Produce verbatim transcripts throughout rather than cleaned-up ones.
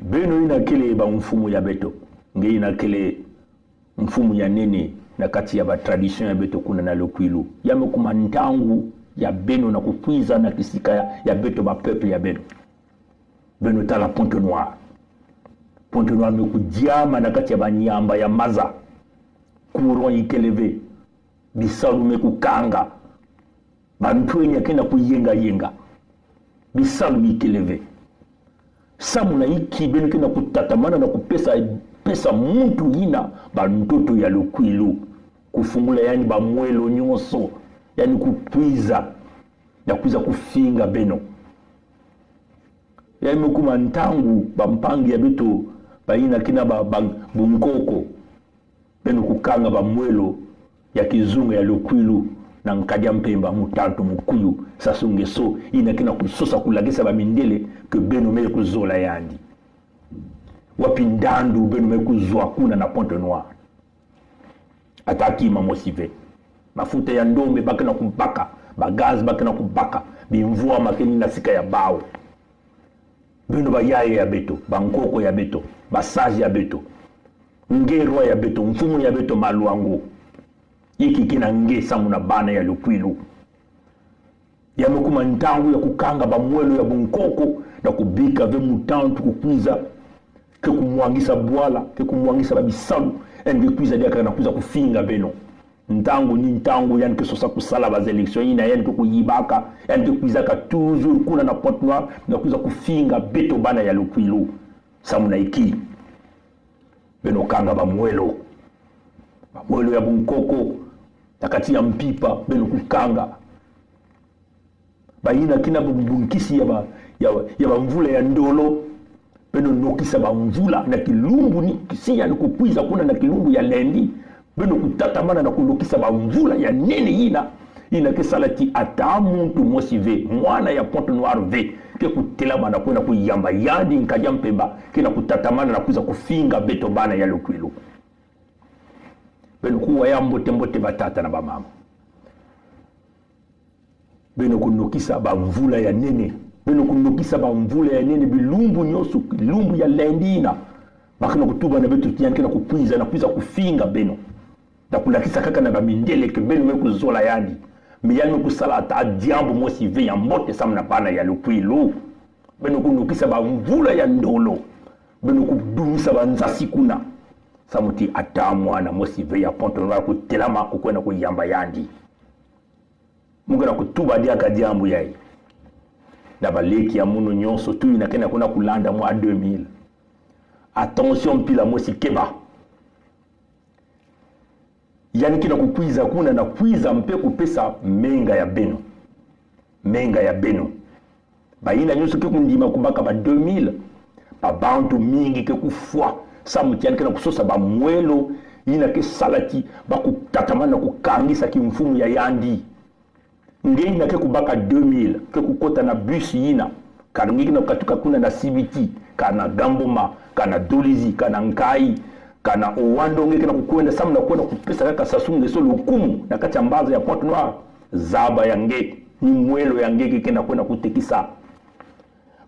Beno yina kele bamfumu ya beto, nge yina kele mfumu ya nene na kati ya ba tradition ya beto kuna na le Kwilu. Ya me kuma ntangu ya beno na kukwiza na kisika ya, ya beto ba peuple ya beno. Beno tala Pointe-Noire. Pointe-Noire me kudiama na kati ya banyamba ya maza. Courant ikele ve. Bisalu me kukanga. Bantwenya ke na kuyenga-yenga. Bisalu ikele ve. Samu na inki beno ke na kutatamana na kupesa, pesa muntu yina bantoto ya le Kwilu, kufungula yandi bamwelo nyonso, yandi kukwiza, na kwiza kufinga beno. Ya me kuma ntangu bampangi ya beto, bayina ke na ba, ba, bunkoko, beno kukanga bamwelo ya kizunga ya le Kwilu na Nkadi a Mpemba, mutantu mukuyu, Sassou Nguesso, yina ke na kusosa kulakisa bamindele que beno me kuzola yandi. Wapi ndandu beno me kuzwa kuna na Pointe-Noire? Ata kima mosi ve. Mafuta ya ndombe ba ke na kubaka, ba gaz ba ke na kubaka, bimvwama ke ni na sika ya bawu. Beno bayaya ya beto, bankoko ya beto, ba sage ya beto, nge roi ya beto, mfumu ya beto Maluango. Inki ke na nge samu na bana ya le Kwilu? Ya me kuma ntangu ya kukanga bamwelo ya bunkoko, na kubika ve mutantu kukwiza, ke kumwangisa bwala, ke kumwangisa babisalu, yandi ke kwiza diaka na kwiza kufinga beno. Ntangu ni ntangu yandi ke sosa kusala ba élections yina, yandi ke kuyibaka, yandi ke kwizaka toujours kuna na Pointe-Noire, na kwiza kufinga beto bana ya le Kwilu. Samu na inki? Beno kanga bamwelo. Bamwelo ya bunkoko, na kati ya mpimpa, beno kukanga. Bayina ke na bu-, bunkisi ya ba, ya, ya bamvula ya ndolo, beno nokisa bamvula na kilumbu ni, si yandi kukwiza kuna na kilumbu ya lundi, beno kutatamana na kunokisa bamvula ya nene yina, yina ke sala ti ata muntu mosi ve, mwana ya Pointe-Noire ve, ke kutelama na kwenda kuyamba yandi Nkadi a Mpemba, ke na kutatamana na kwiza kufinga beto bana ya le Kwilu. Beno kuwa ya mbote-mbote batata na bamama. Beno kunokisa bamvula ya nene. Beno kunokisa bamvula ya nene, bilumbu nyonso, kilumbu ya lundi yina. Ba ke na kutuba na beto ti yandi ke na kukwiza, na kwiza kufinga beno. Na kulakisa kaka na bamindele que beno me kuzola yandi. Mais yandi me kusala ata diambu mosi ve ya mbote samu na bana ya le Kwilu. Beno kunokisa bamvula ya ndolo. Beno kudumisa banzasi kuna. Samu ti ata mwana mosi ve ya Pointe-Noire kutelama kukwenda kuyamba yandi. Mu ke na kutuba diaka diambu yayi. Na baleki ya munu nyonso, tout yina ke na kwenda kulanda mwa deux mille. Attention, mpila mosi keba. Yandi ke na kukwiza kuna na kwiza mpe kupesa menga ya beno. Menga ya beno. Bayina nyonso ke kundima kubaka ba deux mille. Babantu mingi ke kufwa. Samu ti yandi ke na kusosa bamwelo yina ke sala ti ba kutatamana kukangisa kimfumu ya yandi. Nge yina ke kubaka deux mille, ke kukota na bus yina. Car nge ke na katuka kuna na Sibiti, car na Gamboma, car na Dolisie, car na Nkayi, car na Ouando, nge ke na kukwenda samu na kwenda kupesa kaka Sassou Nguesso lukumu na kati ya mbanza ya Pointe-Noire. Zaba ya nge, ni mwelo ya nge ke na kwenda kutekisa.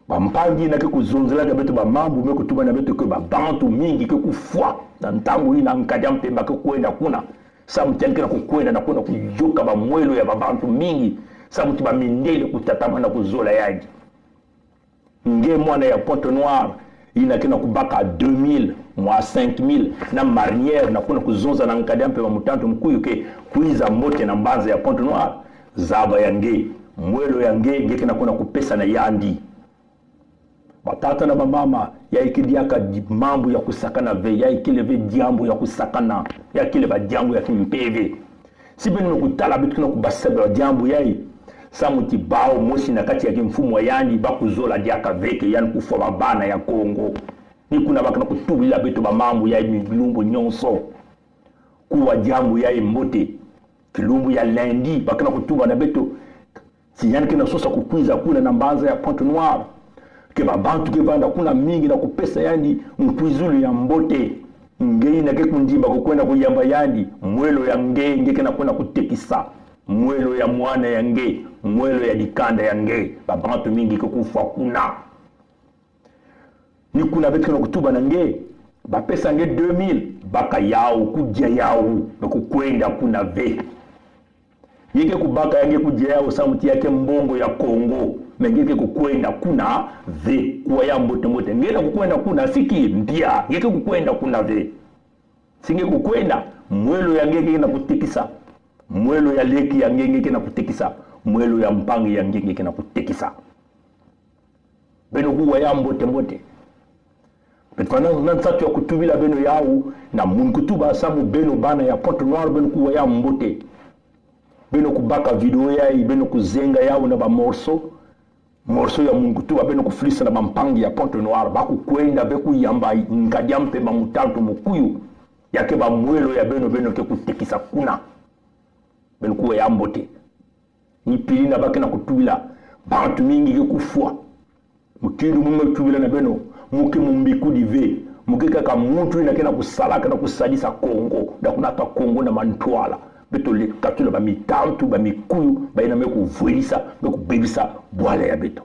Bampangi yina ke kuzonzelaka beto bamambu me kutuba na beto que babantu mingi ke kufwa na ntangu yina Nkadi a Mpemba ke kwenda kuna. Samu ti yandi ke na kukwenda na kwenda kuyoka bamwelo ya babantu mingi. Samu ti bamindele kutatamana kuzola yandi. Nge mwana ya Pointe-Noire, yina ke na kubaka deux mille, mwa cinq mille, na marinière na kwenda kuzonza na Nkadi a Mpemba mutantu mukuyu que kwiza mbote na mbanza ya Pointe-Noire. Zaba ya nge, mwelo ya nge, nge ke na kwenda kupesa na yandi. Batata na bamama, yayi ke diaka di-, mambu ya kusakana ve, yayi kele ve diambu ya kusakana, yayi kele ba diambu ya kimpeve. Si beno me kutala beto ke na kubasabila diambu yayi, samu ti bawu mosi na kati ya kimfumu ya yandi ba kuzola diaka ve que yandi kufwa babana ya Kongo. Ni kuna ba ke na kutubila beto bamambu yayi bilumbu nyonso. Kuwa diambu yayi mbote. Kilumbu ya lundi, ba ke na kutuba na beto ti yandi ke na sosa kukwiza kuna na mbanza ya Pointe-Noire. Que babantu ke vanda kuna mingi na kupesa yandi nkwizulu ya mbote. Nge yina ke kundima kukwenda kuyamba yandi, mwelo ya nge, nge ke na kwenda kutekisa. Mwelo ya mwana ya nge, mwelo ya dikanda ya nge. Babantu mingi ke kufwa kuna. Ni kuna beto ke na kutuba na nge, bapesa nge deux mille, baka yawu, kudia yawu, me kukwenda kuna ve. Nge ke kubaka ya nge kudia yawu samu ti ya ke mbongo ya Kongo, me nge ke kukwenda kuna ve, kuwa ya mbote mbote. Nge na kukwenda kuna siki mbia, nge ke kukwenda kuna ve. Si nge kukwenda, mwelo ya nge nge ke na kutekisa. Mwelo ya leki ya nge nge ke na kutekisa. Mwelo ya mpangi ya nge nge ke na kutekisa. Beno kuwa ya mbote mbote. Beto fwana na nsatu ya kutubila beno yawu, na munu kutuba samu beno bana ya Pointe-Noire, beno kuwa ya mbote. Beno kubaka vidéo yayi, beno kuzenga yawu na ba morceau. Morceau ya munu kutuba, beno kufilisa na bampangi ya Pointe-Noire, ba kukwenda ve kuyamba Nkadi a Mpemba, mutantu mukuyu. Ya ke ba mwelo ya beno, beno ke kutekisa kuna. Beno kuwa ya mbote. Ni pili na ba ke na kutubila, bantu mingi ke kufwa. Mutindu mu me tubila na beno, mu ke mumbikudi ve. Mu ke kaka muntu ina ke na kusalaka na kusadisa Kongo, na kunata Kongo na mantwala. Beto le katula bamitantu, bamikuyu, bayina me kuvwelisa, me kubebisa bwala ya beto.